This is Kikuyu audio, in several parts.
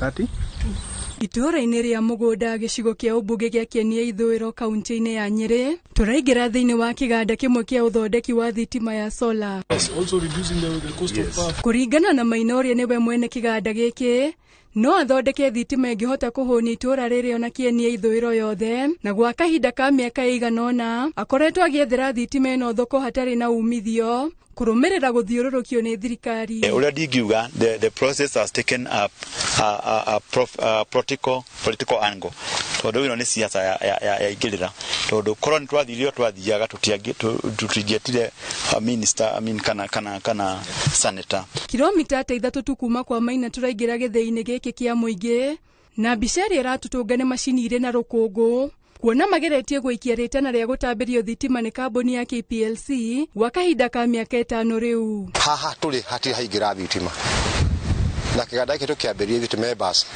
2030. Itũũra-inĩ rĩa Mũgũnda, gĩcigo kĩa ũmbunge gĩa Kieni ya Ithũĩro, kaunti-inĩ ya Nyĩrĩ, tũraingĩra thĩinĩ wa kĩganda kĩmwe kĩa ũthondeki wa thitima ya solar. Also reducing the cost of power. Kũringana na Maina ũrĩa nĩwe mwene kĩganda gĩkĩ, no athondeke thitima ĩngĩhota kũhũnia itũũra rĩrĩ ona Kieni ya Ithũĩro yothe, na gwa kahinda ka mĩaka ĩigana ũna akoretwo agĩethera thitima ĩno thoko hatarĩ na umithio kũrũmĩrĩra gũthiũrũrũkio nĩ thirikari. Ũrĩa ndingiuga, the process has taken a political angle, tondũ ĩno nĩ siasa yaingĩrĩra, tondũ korwo nĩ twathirio twathiaga tũtingĩetire minister, I mean, kana senator. Kilomita ta 3 tu kuma kwa Maina tũraingĩra gĩthĩi-inĩ gĩkĩ kĩa mũingĩ, na mbica ĩrĩa ĩratũtũnga nĩ macini irĩ na rũkũngũ, kuona mageretie gũikia rĩtana rĩa gũtambĩrio thitima nĩ kambuni ya KPLC gwa kahinda ka mĩaka 5 rĩu. Haha tũrĩ hatirĩ haingĩra thitima, na kĩganda gĩkĩ tũkĩambĩrĩria ithuĩ members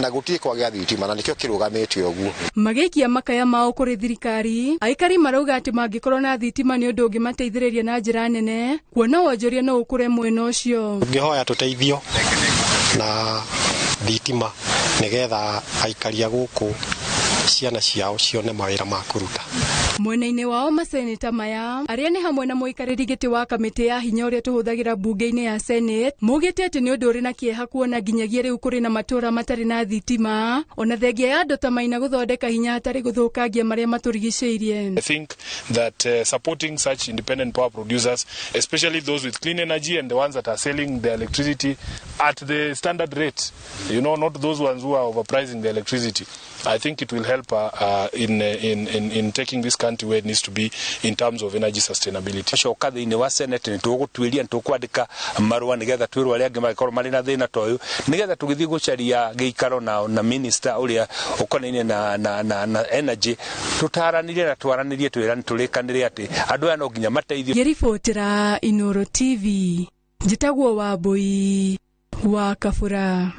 na gũtirĩ kwagĩa thitima, na nĩkĩo kĩrũgamĩte ũguo. Magĩikia makaya mao kũrĩ thirikari, aikari marauga atĩ mangĩkorwo na thitima nĩ ũndũ ũngĩmateithĩrĩria na njĩra nene, kuona wonjoria no ũkũre mwena ũcio. Ngĩhoya tũteithio na thitima nĩgetha aikari a gũkũ ciana ciao cione mawĩra ma kũruta. Mwena-inĩ wao maseneta maya arĩa nĩ hamwe na mũikarĩri gĩtĩ wa kamĩtĩ ya hinya ũrĩa tũhũthagĩra mbunge-inĩ ya Senate maugĩte atĩ nĩ ũndũ ũrĩ na kĩeha kuona nginyagia rĩu kũrĩ na matũũra matarĩ na thitima, ona thengia ya andũ ta Maina gũthondeka hinya hatarĩ gũthũkangia marĩa matũrigicĩirie. I think that supporting such independent power producers, especially those with clean energy and the ones that are selling their electricity at the standard rate, not those ones who are overpricing the electricity, I think it will help in taking this country where it needs to be in terms of energy sustainability. Coka thĩinĩ wa Senate nĩ tũgũtuĩria, nĩ tũkwandĩka marũa nĩgetha twĩrwo arĩa angĩ mangĩkorwo marĩ na thĩna ta ũyũ, nĩgetha tũgĩthiĩ gũcaria gĩikaro na minister ũrĩa ũkonainie na energy, tũtaranĩrie na twaranĩrie, twĩrane tũrĩkanĩre atĩ andũ aya no nginya mateithio. Ngĩribotera Inooro TV, njĩtagwo Wambui wa Kabura.